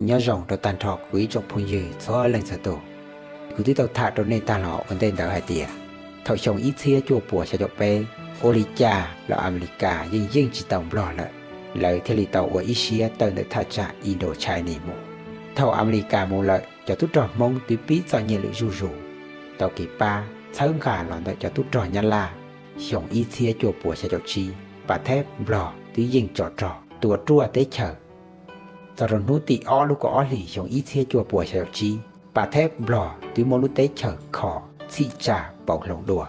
Nyob zoo rau tag nrho kuv ib tsoom phooj ywg txhua leej txhua tus. Kuv twb tau tham rau nej tag los ua ntej ntawd hais tias, thaum xyoo ib txhiab cuaj puas xya caum peb, ua li cas los Amelikas yeej yeej tsis tau Nplog lawm, lawv thiaj li tau ua ib siab tawm ntawm thaj tsam Indochina mus. Thaum Amelikas mus lawm, cov tub rog Hmoob twb pib txom nyem lawm zuj zus, tau kev pab txhawb nqa los ntawm cov tub rog Nyab Laj. Xyoo ib txhiab cuaj puas xya caum tsib, Pam Theb Nplog twb yeej tso rog tua ruaj teb chaws. Txog rau hnub tim ob lub kaum ob hlis xyoo ib txhiab cuaj puas xya caum tsib, Pam Theb Nplog twb muab lub teb chaws kho txhim tsa pauv hloov dua.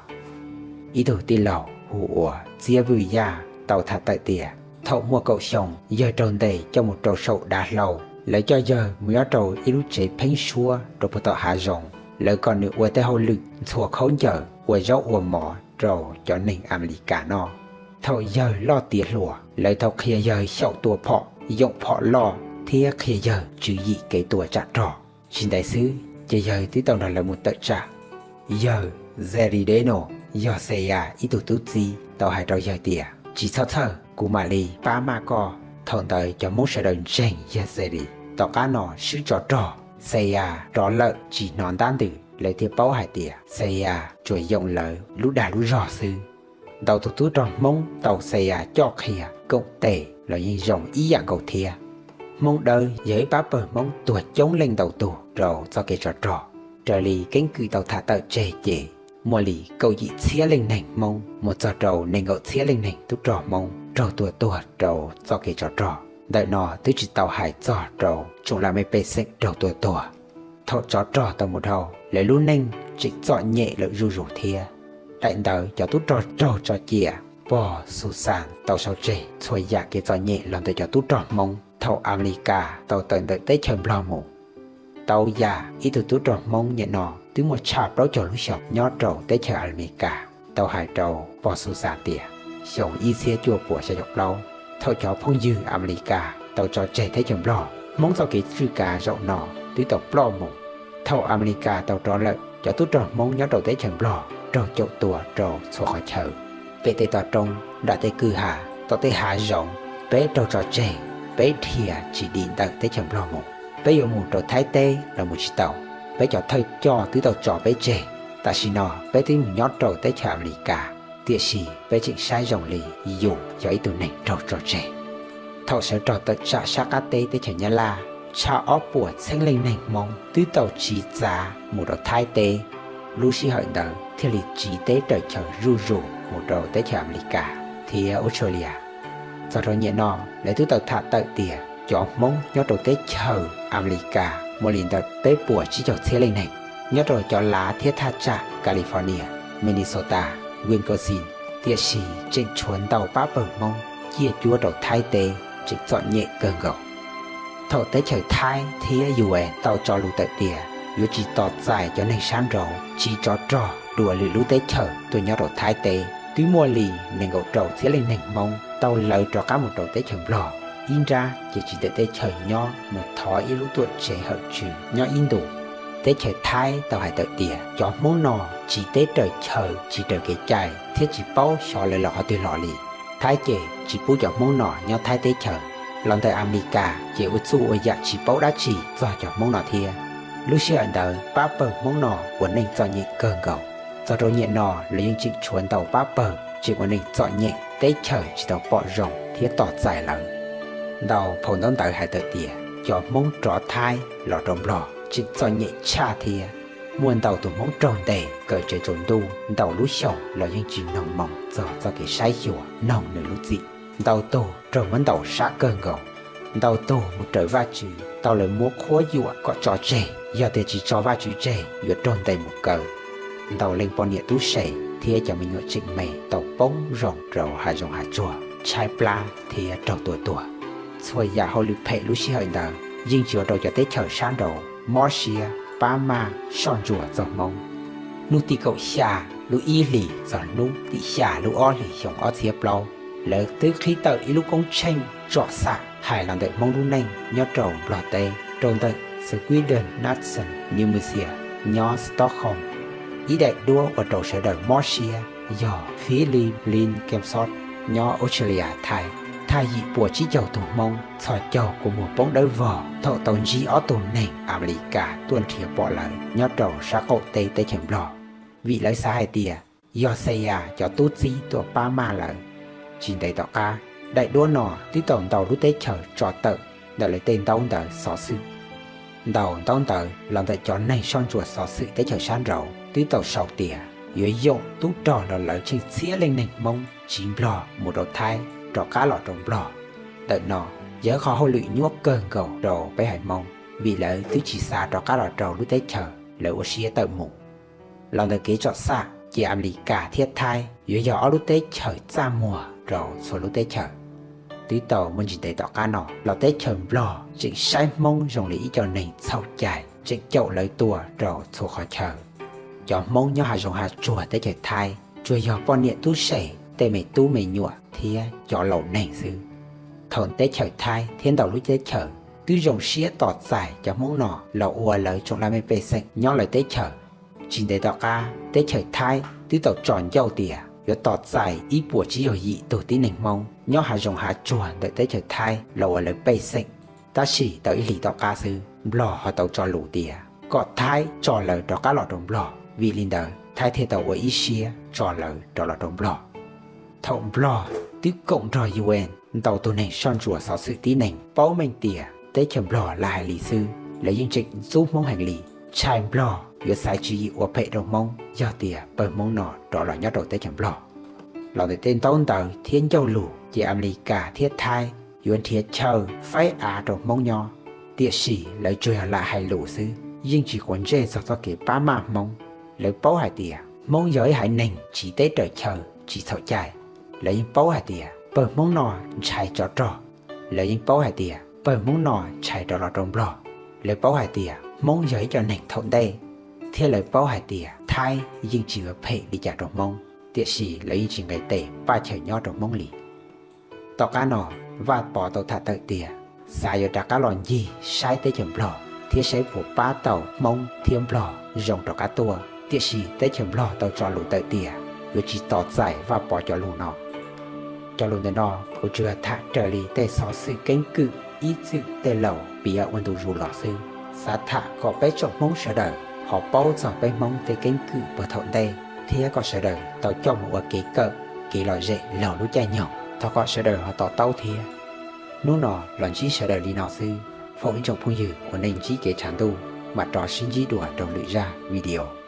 Ib tug tij laug hu ua Txiab Vwj Yaj tau tham tawm tias, thaum muaj kaum xyoo, yawg raug ntes coj mus rau saum dav hlau, lawv coj yawg mus nyob rau ib lub tsev pheeb suab rau puag tom hav zoov, lawv kom nws ua tej hauj lwm ntxhua khaub ncaws ua zaub ua mov rau cov neeg Amelikas noj. Thaum yawg loj tiav hluas, lawv tau qhia yawg xyaum tua phom, yoom phom loj thiab qhia yawg tswv yim kev tua tsam rog. Tsis ntev xwb ces yawg twb tau nrog lawv mus tawm tsam. Yawg Zeri Deno yog Xes Yas ib tug tub txib tau hais rau yawg tias, tsis txhob txhawj, kuv mam li pab maj koj. Thaum ntawd cov Hmoob sawv daws ntseeg yawg Zeri. Tom qab no swb tsov rog, Xes Yas rov lawm tsis hnov ntab ntws, lawv thiaj paub hais tias Xes Yas tsuas yoom lawv lub dag lub zog xwb. Ntau tus tub rog Hmoob tau Xes Yas coj qhia koom tes los yeej zoo ib yam nkaus thiab. Hmoob Dawb yog ib pab pawg Hmoob tuag coob leej ntau tug rau txoj kev tsov rog. Raws li keeb kwm tau tham tawm tseg ces muaj li kaum yim txhiab leej neeg Hmoob mus txog rau nees nkaum txhiab leej neeg tub rog Hmoob raug tua tuag rau txoj kev tsov rog. Ntawm no twb tsis tau hais txog rau tsoom laj mej pej xeem raug tua tuag. Thaum tsov rog tau mus dhau, lawv lub neej tseem txom nyem lawm zuj zus thiab. Daim ntawv cov tub rog raug tso cia, pog Xus Xas tau sau tseg txhua yam kev txom nyem los ntawm cov tub rog Hmoob thaum Amelikas tau tawm ntawm teb chaws Nplog mus. Tau yam ib tug tub rog Hmoob nyem no twb muaj tshaj plaub caug lub xyoos nyob rau teb chaws Amelikas tau hais rau pog Xus Xas tias, xyoo ib txhiab cuaj puas xya caum plaub, thaum cov phooj ywg Amelikas tau tso tseg teb chaws Nplog, Hmoob txoj kev tswj kav zaum no twb tau ploj mus. Thaum Amelikas tau rov lawm, cov tub rog Hmoob nyob rau teb chaws Nplog raug caum tua rau txhua qhov chaw, pem tej toj roob, nram tej kwj ha, tom tej hav zoov, peb raug tso tseg, peb dhia tsis dim ntawm teb chaws Nplog mus. Peb yuav mus rau Thaib teb los mus tsis tau, peb cov thawj coj twb tau tso peb tseg. Tam sim no peb twb mus nyob rau teb chaws Amelikas, tiam sis peb tseem saib zoo li yus yog ib tug neeg raug tso tseg. Thaum sawv rog tawm tsam sab qab teb teb chaws Nyab Laj, tshaj ob puas txheeb leej neeg Hmoob twb tau tsiv txav mus rau Thaib teb. Lub sij hawm ntawd thiaj li tsiv teb raws chaw zuj zus mus rau teb chaws Amelikas thiab Australia. Txog rau nyem no, lawv twb tau tham tawm tias cov Hmoob nyob rau teb chaws Amelikas muaj li ntawm peb puas tsib caug txhiab leej neeg, nyob rau cov lav thiab thaj tsam California, Minnesota, Wisconsin, tiam sis tseem tshuav ntau pab pawg Hmoob ciaj cuab rau Thaib teb tseem txom nyem kawg nkaus. Thaum teb chaws Thaib thiab U S tau tso lus tawm tias yuav tsis tos txais cov neeg sab nraud tsiv tsov rog dua lwm lub teb chaws tuaj nyob rau Thaib teb, twb muaj li nees nkaum rau txhiab leej neeg Hmoob tau lawv rov qab mus rau teb chaws Nplog. Ib nrab ces tsis ntev teb chaws nyob mus thov ib lub tuam tsev hawm tswv nyob ib ntus. Teb chaws Thaib tau hais tawm tias cov Hmoob no tsiv teb raws chaw tsis raws kev cai thiab tsis paub xyov lawv los qhov twg los li. Thaib ces tsis pub cov Hmoob no nyob Thaib teb chaws. Los ntawm Amelikas ces ua txuj ua yam tsis paub dab tsi txog cov Hmoob no thiab. Lub sij hawm ntawd pab pawg Hmoob no ua neej txom nyem kawg nkaus. Txog rau nyem no los yeej tseem tshuav ntau pab pawg tseem ua neej txom nyem, teb chaws tsis tau pom zoo thiab tos txais lawv. Ntau phau ntaub ntawv hais tawm tias cov Hmoob rov Thaib los rau Nplog tseem txom nyem tshaj thiab. Muaj ntau tus Hmoob raug ntes kaw tsev tsaus ntuj ntau lub xyoos los yeej tsis noog moo txog txoj kev saib xyuas noog nws lub txim. Ntau tug raug muab ntaus sab kawg nkaus. Ntau tug mus raws Vajtswv tau lawv muab qhuab yuam kom tso tseg, yog tias tsis tso Vajtswv tseg yuav raug ntes mus kaw. Ntau leej poj niam tub se thiab cov me nyuam tseem me tau poob zoo rau hav zoov hav tsuag, tshaib plab thiab raug tua tuag. Txhua yam hauj lwm phem lub sij hawm ntawd yeej tsis ua rau cov teb chaws sab nraud mob siab pab maj soj ntsuam txog Hmoob. Hnub tim kaum xya lub ib hlis txog hnub tim xya lub ob hlis xyoo ob txhiab plaub, lawv twb qhib tawm ib lub koob tsheej tsom xam hais los ntawm Hmoob lub neej nyob rau Nplog teb rau ntawm Sweden Nature Museum nyob Stockholm. Ib daim duab ua rau sawv daws mob siab yog Philip Blenkinsop nyob Australia Thaib. Thaj yim puas tsib caug tug Hmoob txhos caug kua muag poob dawb vog thaum tau ntsib ob tug neeg Amelikas tuaj nrhiav pom lawv nyob rau sab qaum teb teb chaws Nplog, vim lawv xav hais tias yog Xes Yas cov tub txib tuaj pab maj lawv. Tsis ntev tom qab, daim duab no twb tau ntau lub teb chaws tso tawm ntawm lawv tej ntaub ntawv xov xwm. Ntau ntaub ntawv los ntawm cov neeg soj ntsuam xov xwm teb chaws sab nraud twb tau sau tias yuav yoom tub rog los lawv tsheej txhiab leej neeg Hmoob tsiv Nplog mus rau Thaib rov qab los rau Nplog. Ntawm no yog ib qhov hauj lwm nyuaj kawg nkaus rau peb haiv Hmoob, vim lawv twb tsis xav rov qab los rau lub teb chaws lawv ua siab tawm mus. Los ntawm kev tsom xam ces Amelikas thiab Thaib yuav yog ob lub teb chaws txaj muag rau txhua lub teb chaws. Twb tau muaj ntsis ntev tom qab no los teb chaws Nplog tseem saib Hmoob zoo li ib co neeg txhaum cai, tseem caum lawv tua rau txhua qhov chaw. Cov Hmoob nyob hav zoov hav tsuag teb chaws Thaib tsuas yog poj niam tub se, tej me tub me nyuam thiab cov laus neeg xwb. Thaum teb chaws Thaib thiab ntau lub teb chaws twb zoo siab tos txais cov Hmoob no los ua lawv tsoom laj mej pej xeem nyob lawv teb chaws, tsis ntev tom qab teb chaws Thaib twb tau tsom ncauj tias yuav tos txais ib puas tsib caug yim tug tib neeg Hmoob nyob hav zoov hav tsuag ntawm teb chaws Thaib los ua lawv pej xeem. Tab sis tau ib hlis tom qab xwb, Nplog ho tau tso lus tias kom Thaib tso lawv rov qab los rau Nplog, vim li ntawd Thaib thiaj tau ua ib siab tso lawv rov los rau Nplog. Thaum Nplog twb koom nrog U N ntau tug neeg soj ntsuam xov xwm tib neeg paub meej tias teb chaws Nplog lam hais li xwb, lawv yeej tseem ntxub Hmoob heev li. Ntshai Nplog yuav xaiv tswv yim ua phem rau Hmoob yog tias pawg Hmoob no rov los nyob rau teb chaws Nplog. Los ntawm tej ntaub ntawv thiab ncauj lus ces Amelikas thiab Thaib yuav nrhiav chaw faib av rau Hmoob nyob, tiam sis lawv tsuas yog lam hais lus xwb, yeej tsis quav ntsej txog txoj kev pab maj Hmoob. Lawv paub hais tias Hmoob yog ib haiv neeg tsiv teb raws chaw tsis txhaum cai. Lawv yeej paub hais tias pawg Hmoob no ntshai tsov rog. Lawv yeej paub hais tias pawg Hmoob no ntshai rov los rau Nplog. Lawv paub hais tias Hmoob yog ib co neeg thaum ntej, thiab lawv paub hais tias Thaib yeej tsis ua phem li cas rau Hmoob, tiam sis lawv yeej tsis nqis tes paj chaw nyob rau Hmoob li. Tom qab no, Vaj Pov tau tham tawm tias xav yuav rov qab los ncig saib teb chaws Nplog thiab saib puas pab tau Hmoob thiab Nplog zoo rov qab tuaj, tiam sis teb chaws Nplog tau tso lus tawm tias yuav tsis tos txais Vaj Pov cov lus no. Cov lus ntawm no kuv tsuas yog tham raws li tej xov xwm keeb kwm ib txwm tej laus piav ua ntu zus los xwb, xav tham kom peb tsoom Hmoob sawv daws ho paub txog peb Hmoob tej keeb kwm puag thaum ntej, thiab kom sawv daws tau coj mus ua kev kawm, kev lom zem laug lub caij nyoog. Thov kom sawv daws ho to taub thiab. Hnub no los ntsib sawv daws li no xwb, foom ib tsoom phooj ywg uas nej ntsib kev tshav ntuj, mam rov sib ntsib dua rau lwm zaj video.